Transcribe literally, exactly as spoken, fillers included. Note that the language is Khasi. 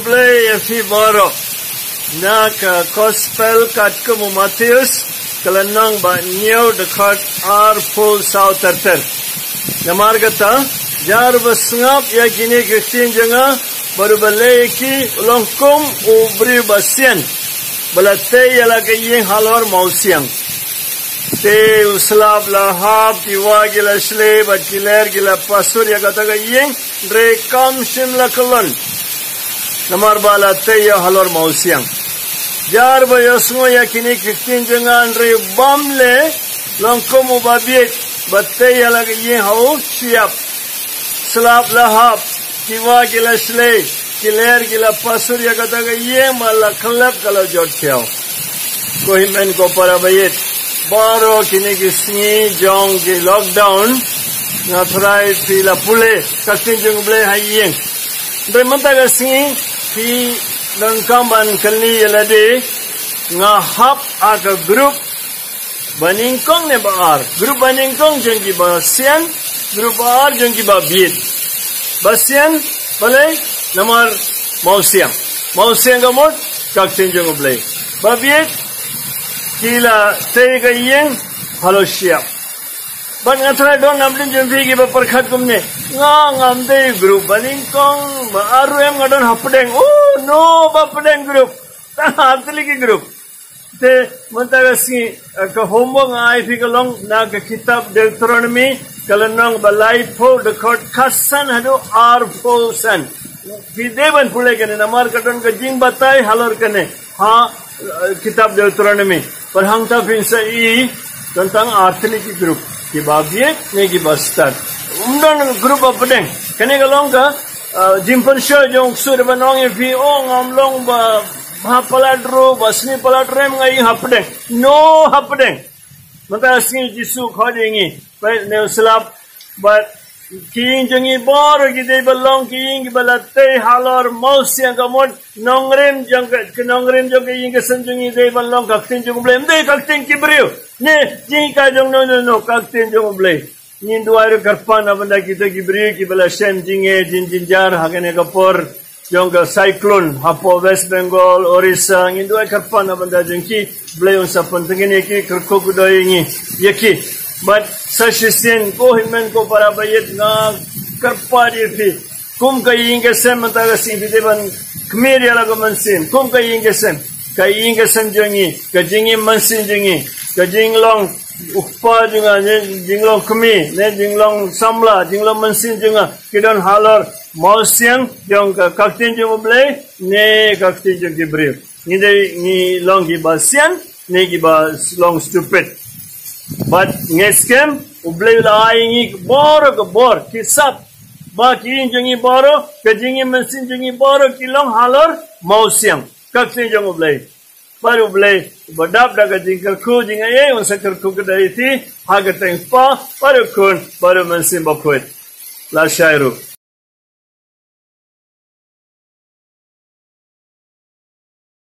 Blei ïa phi baroh. Na ka Gospel katkum u Mathaios, ka lynnong ba hynñiew, dkhot arphew saw ter ter. Namar kata, jar ba sngap ïa kine ki ktien jong nga, bad uba leh ïa ki, u long kum u briew ba sian, ba la tei ïa la ka ïing halor mawsiang. Te u slap la hap, ki wah ki la shlei, bad ki ler ki la pasur ïa kata ka ïing, hynrei kam shym la kyllon. Namar ba la tei ïa halor mawsiang. Jar ba ïohsngew ïa kine ki ktien jong nga, hynrei bym leh, long kum u babieit, ba tei ïa la ka ïing ha u shyiap. Slap la hap, ki wah ki la shlei, ki ler ki la pasur ïa kata ka ïing, bad la khyllep ka la jot khiaw. Ko hynmen ko para baieit, baroh kine ki sngi jong ki lockdown, nga tharai phi la pule ka ktien jong U Blei ha ïing. Hynrei mynta ka sngi phi donkam ban kylli ïa lade, nga hap ha ka group ba nyngkong ne ba ar? Group ba nyngkong jong ki ba sian, group ba ar jong ki babieit. Ba sian, balei? Namar mawsiang. Mawsiang ka mut ka ktien jong U Blei. Babieit, ki la tei ka ïing halor shyiap. Bad nga tharai don na pdeng jong phi ki ba pyrkhat kumne, nga ngam dei group ba nyngkong, ba ar ruh em, nga don hapdeng. Oh no, ba pdeng group. Tang ha tylli ki group. Te mynta ka sngi, eh, ka homework nga ai phi ka long na ka kitab Deuteronomy, ka lynnong ba laiphew, dkhot khatsan haduh arphew san. Phi dei ban pule kane, namar ka don ka jingbatai halor kane ha, eh, kitab Deuteronomy. Bad hangta phin sa ïohi, don tang ar tylli ki group, ki babieit ne ki bastad. Ym don group ba pdeng. Kane ka long ka, eh, jingpynshoi jong U Ksu, da ban ong ïa phi, oh, ngam long ba, ba palat ruh, ba sni palat ruh em, nga ïohi hapdeng. No, hapdeng. Mynta sngi Jisu khot ïa ngi, peit ne u slap, bad ki ïing jong ngi baroh ki dei ban long ki ïing ki ba la tei halor mawsiang, ka mut nongrim jong ka, ki nongrim jong ka ïing ka sem jong ngi dei ban long ka ktien jong U Blei. Ym dei ka ktien ki briew ne jinghikai jong no no no, ka ktien jong U Blei. Ngin duwai ruh kyrpad na bynta kita ki briew ki ba la shem jingeh jin jingjynjar ha kane ka por jong ka cyclone hapoh West Bengal, Orissa, ngin duwai kyrpad na bynta jong ki, Blei un sa pyntngen ïa ki, kyrkhu khublei ïa ngi, ïa ki. Bad sa shisien, ko hynmen ko para baieit, nga kyrpad ïa phi. Kum ka ïing ka sem mynta ka sngi phi dei ban khmih ïa la ka mynsiem. Kum ka ïing ka sem, ka ïing ka sem jong ngi, ka jingim mynsiem jong ngi, ka jinglong u kpa jong nga, ne jinglong kmie, ne jinglong samla, jinglong mynsiem jong nga, ki don halor mawsiang jong ka, ka ktien jong U Blei ne ka ktien jong ki briew. Ngi dei, ngi long ki ba sian ne ki ba long stupid? Bad ngi skhem U Blei u la ai ngi baroh ka bor, ki sap ba ki ïing jong ngi baroh, ka jingim mynsiem jong ngi baroh ki long halor mawsiang, ka ktien jong U Blei. Bad U Blei uba dap da ka jingkyrkhu jingaiei un sa kyrkhu kyrdan ïa phi ha ka kyrteng U Kpa bad U Khun bad U Mynsiem Bakhuid. La shai ruh.